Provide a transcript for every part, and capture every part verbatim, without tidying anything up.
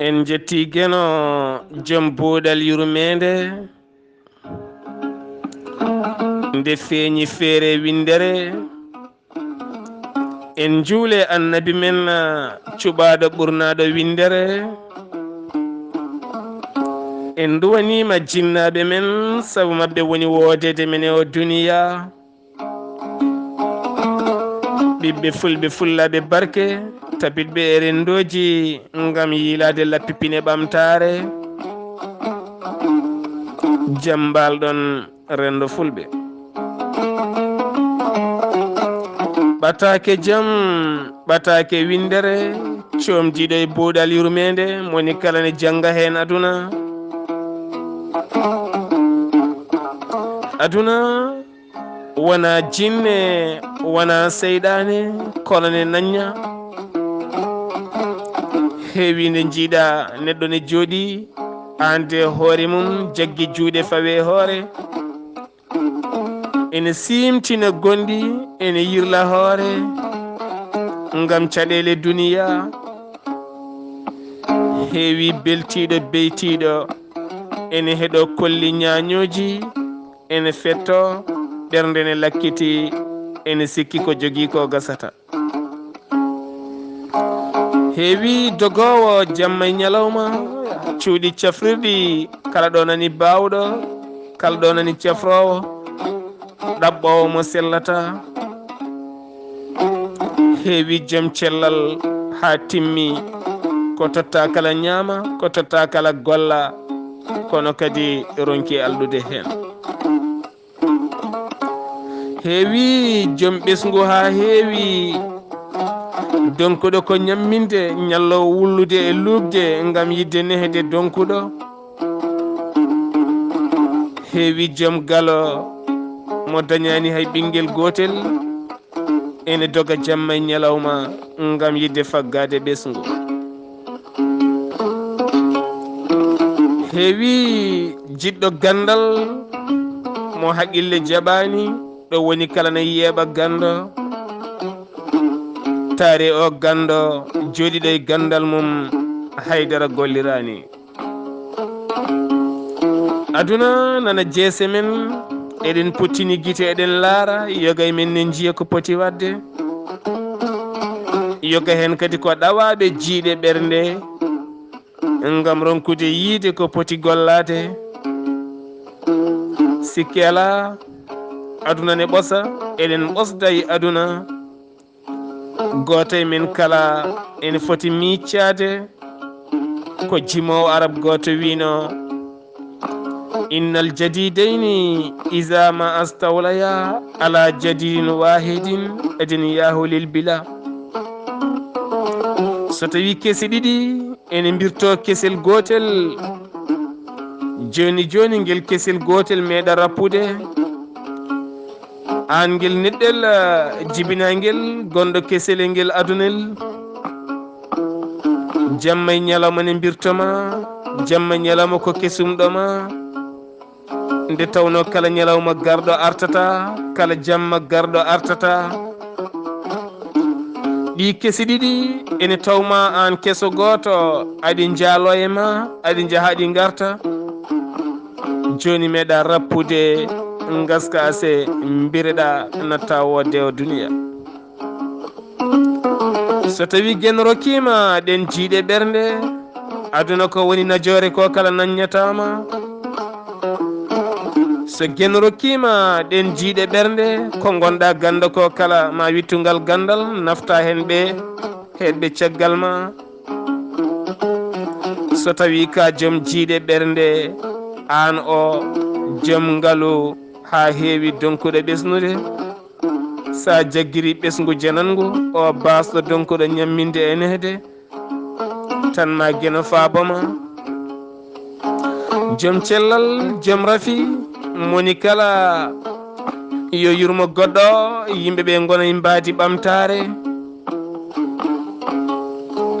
En njetti Geno, jom buuɗal yurmeende, nde feeñi feere winndere. En njuule Annabi men, cuɓaaɗo ɓurnaaɗo winndere. En nduwaniima jinnaaɓe men, sabu maɓɓe woni woodeede men e o duniya. Ɓiɓɓe fulɓe, fullaaɓe barke, tabitɓe e renndooji ngam yiilaade lappi pine ɓamtaare. Jam mbalɗon, renndo fulɓe. Ɓataake jam, ɓataake winndere, coomdiiɗo e buuɗal yurmeende, moni kala ne jannga heen aduna. Aduna wonaa jinne, wonaa seyɗaane, kono ne nanña. Heewi nde njiiɗa neɗɗo ne jooɗii, aan de hoore mum jaggi juuɗe fawe hoore. Ene siimtina gonɗi, ene yirla hoore ngam caɗeele duniya. Heewi beltiiɗo, beytiiɗo, ene heɗo kolli ñaañooji, ene fetto, ɓernde ne lakkiti, ene sikki ko jogii ko gasata. Heewi dogoowo jamma e ñalawma, cuuɗi cafrirɗi, kala ɗo nani baawɗo, kala ɗo nani cafroowo, ɗaɓɓoowo mo sellata. Heewi jom cellal haa timmi, ko totta kala ñaama, ko totta kala golla, kono kadi ronki alɗude heen. Heewi jom ɓesngu haa heewi, donkuɗo ko ñamminde, ñalloowo wullude e luuɓde ngam yiɗde nehde donkuɗo. Heewi jom galo mo dañaani hay ɓinngel gootel, ene doga jamma e ñalawma ngam yiɗde faggaade ɓesngu. Heewi jiɗɗo ganndal mo haqqille jaɓaani, ɗo woni kala na yeeɓa ganndo. Taari o ganndo jooɗiiɗo e ganndal mum, haydara golliraani. Aduna nana jeese men, eɗen puttini gite, eɗen laara, yoga e men ne njiya ko poti waɗde. Yoga heen kadi ko ɗawaaɓe jiiɗe ɓernde, ngam ronkude yiide ko poti gollaade. Sikke alaa, aduna ne ɓosa, eɗen ɓosda e aduna. Gooto e men kala ene foti miiccaade ko jimoowo Arab gooto wiino: "Innal jadidayni iza ma astawlaya ala jadidin wahidin adniyahu lil bila." So tawi kese ɗiɗi ene mbirto kesel gootel, jooni jooni ngel kesel gootel meeɗa rappude. Aan ngel neɗɗel, ah, jibinaa ngel, gonɗo kesel e ngel adunel, jamma e ñalawma ne mbirto ma, jamma e ñalawma ko kesumɗo ma. Nde tawnoo kala ñalawma garɗo artata, kala jamma garɗo artata. Ɗi kesi ɗiɗi ene tawma aan keso gooto, aɗi njaaloo e ma, aɗi njaha, aɗi ngarta. Jooni meeɗa rappude, ngaska ase, mbireɗa natta wodde o duniya. So tawi gen rokkiima ɗen jiiɗe ɓernde, aduna ko woni najoore ko kala nanñataama. So gen rokkiima ɗen jiiɗe ɓernde, ko ngonɗa ganda ko kala ma wittungal gandal, nafta hen ɓe, hen ɓe caggal ma. So tawi ka joom jiiɗe ɓernde, aan o joom ngalu haa heewi donkuɗo ɓesnude, sa jaggiri ɓesngu janangu, o baasɗo donkuɗo ñamminde e nehde, tan ma geno faabo ma. Joom cellal, joom rafi, moni kala yo yurmo goɗɗo, yimɓe ɓe ngona e mbaadi ɓamtaare.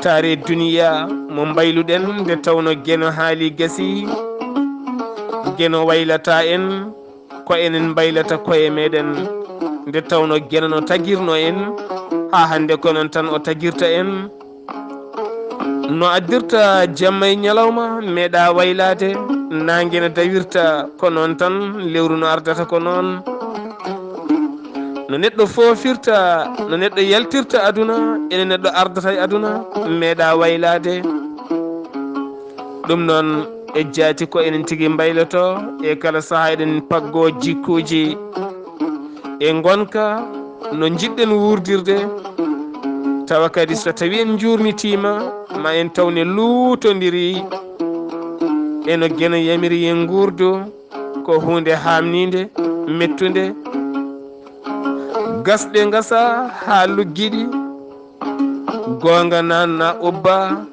Taare duniya mo mbayluɗen, nde tawno geno haali gasi, geno waylata en, Pa enen mbaylata koye meɗen, nde tawno Geno no tagirno en, haa hannde ko noon tan o tagirta en. No addirta jamma e ñalawma, meeɗa waylaade, naange no dawirta ko noon tan, lewru no ardata ko noon. No neɗɗo foofirta, no neɗɗo yaltirta aduna, ene neɗɗo ardata e aduna, meeɗa waylaade. Ɗum noon, e jaati ko enen tigi mbayloto, e kala sahaa eɗen paggo jikkuuji e ngonka no njiɗɗen wuurdirde, tawa kadi so tawii en njuurnitiima, ma en taw ne luutondiri e no Geno yamiri en nguurdu, ko huunde haamniinde, mettunde. Gasɗe ngasa haa luggiɗi, goonga naanna ubba,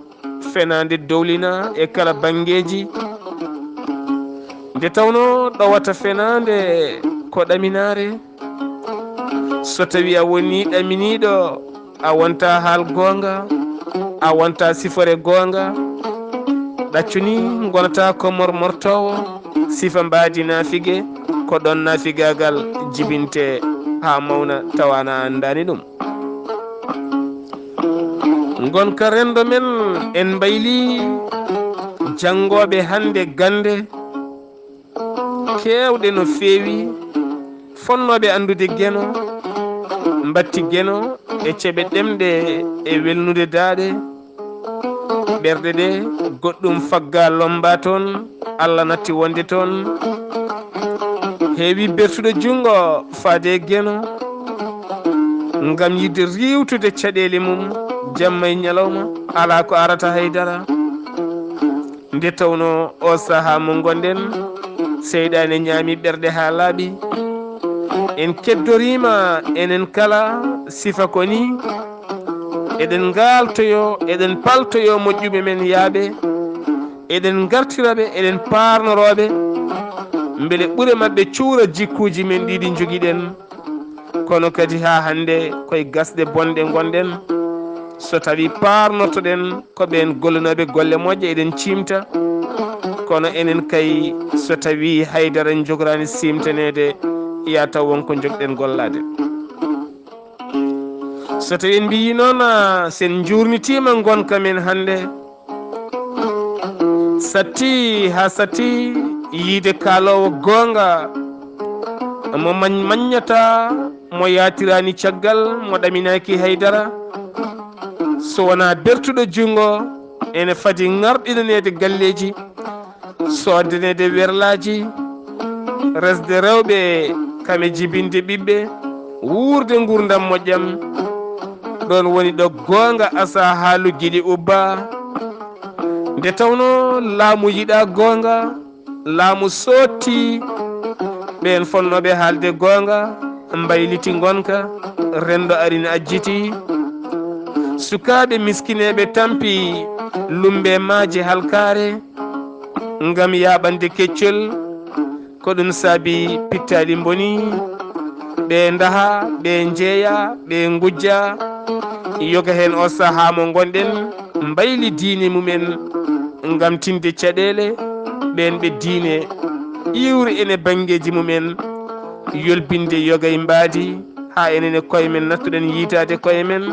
fenaande dowlina e kala banngeeji. Nde tawno ɗowata fenaande ko ɗaminaare. So tawii a wonii ɗaminiiɗo, a wonta haal goonga, a wonta sifore goonga. Ɗaccu ni ngonata ko mormortoowo, sifa mbaadi naafige, ko ɗoon naafigaagal jibinte haa mawna tawa a anndaani ɗum. Ngonka renndo men en mbayli janngooɓe hannde gannde keewɗe no feewi, fonnooɓe anndude Geno, mbatti Geno e ceɓe ɗemɗe e welnude daaɗe. Ɓerɗe ɗe goɗɗum fagga lomba toon, Allah natti wonde toon. Heewi bertuɗo junngo faade e Geno, ngam yiɗde riiwtude caɗeele mum, jamma e ñalawma, alaa ko arata hay dara. Nde tawno o sahaa mo ngonɗen, seyɗaane ñaami ɓerɗe haa laaɓi. En keddoriima enen kala, sifa ko ni, eɗen ngaaltoyo, eɗen paltoyo moƴƴuɓe men yaaɓe, eɗen ngartira ɓe, eɗen paarnoroo ɓe, mbele ɓure maɓɓe cuura jikkuuji men ɗi ɗi njogiɗen. Kono kadi haa hannde koye gasɗe bonɗe ngonɗen. So tawii paarnortoɗen ko ɓeen gollanooɓe golle moƴƴe, eɗen ciimta. Kono enen kay, so tawii haydara en njogoraani siimtaneede, yaa taw won ko njogɗen gollaade. So tawii en mbiyii noon, ah, so en njuurnitiima ngonka men hannde, satti haa satti yiide kaaloowo goonga mo mañ-, maññata, mo yaatiraani caggal, mo ɗaminaaki hay dara. So wonaa bertuɗo junngo, ene fadi ŋarɗinaneede galleeji, soodaneede werlaaji, resde rewɓe, kame jibinde ɓiɓɓe, wuurde nguurndam moƴƴam. Ɗoon woni ɗo goonga asa haa luggiɗi ubba. Nde tawno laamu yiɗaa goonga, laamu sootti, ɓeen fonnooɓe haalde goonga, mbayliti ngonka, renndo arin ajjiti. Sukaaɓe miskineeɓe tampi lumbe maaje halkaare, ngam yaaɓande keccol, ko ɗum saabi pittaali mboni, ɓe ndaha, ɓe njeeya, ɓe ngujja. Yoga heen o sahaa mo ngonɗen, mbayli diine mumen, ngam tinde caɗeele, ɓeen ɓe diine iwri ene banngeeji mumen, yolbinde yoga e mbaadi, haa enen e koye men nattuɗen yiitaade koye men.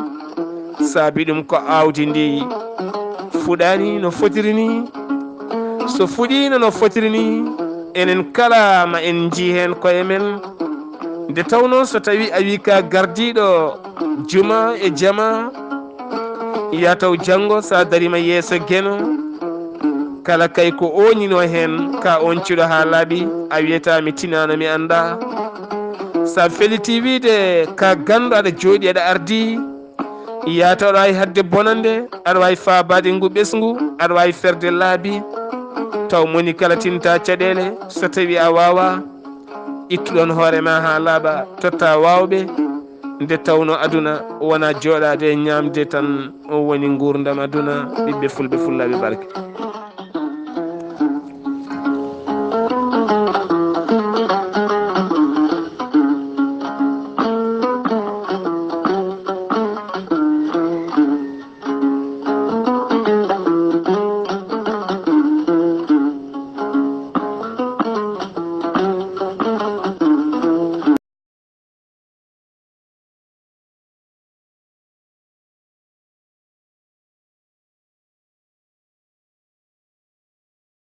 Saabi ɗum ko aawdi ndi fuɗaani no fotiri ni. So fuɗiino no fotiri ni, enen kala ma en njii heen koye men. Nde tawnoo so tawii a wii ka gardiiɗo juma e jama, yaa taw janngo so a dariima yeeso Geno, kala kay ko ooñinoo heen, ka oon cuɗo haa laaɓi, a wiyata mi tinaano mi anndaa. So a felitii wiide ka ganndo aɗa jooɗi aɗa ardii, yaa taw aɗa waawi haɗde bonannde, aɗa waawi faabaade ngu ɓesngu, aɗa waawi ferde laabi. Taw moni kala tinta caɗeele, so tawii a waawaa, ittu ɗoon hoore ma haa laaɓa, totta waawɓe. Nde tawnoo aduna wonaa jooɗaade e ñaamde tan, o woni nguurndam aduna, ɓiɓɓe fulɓe fullaaɓe barke.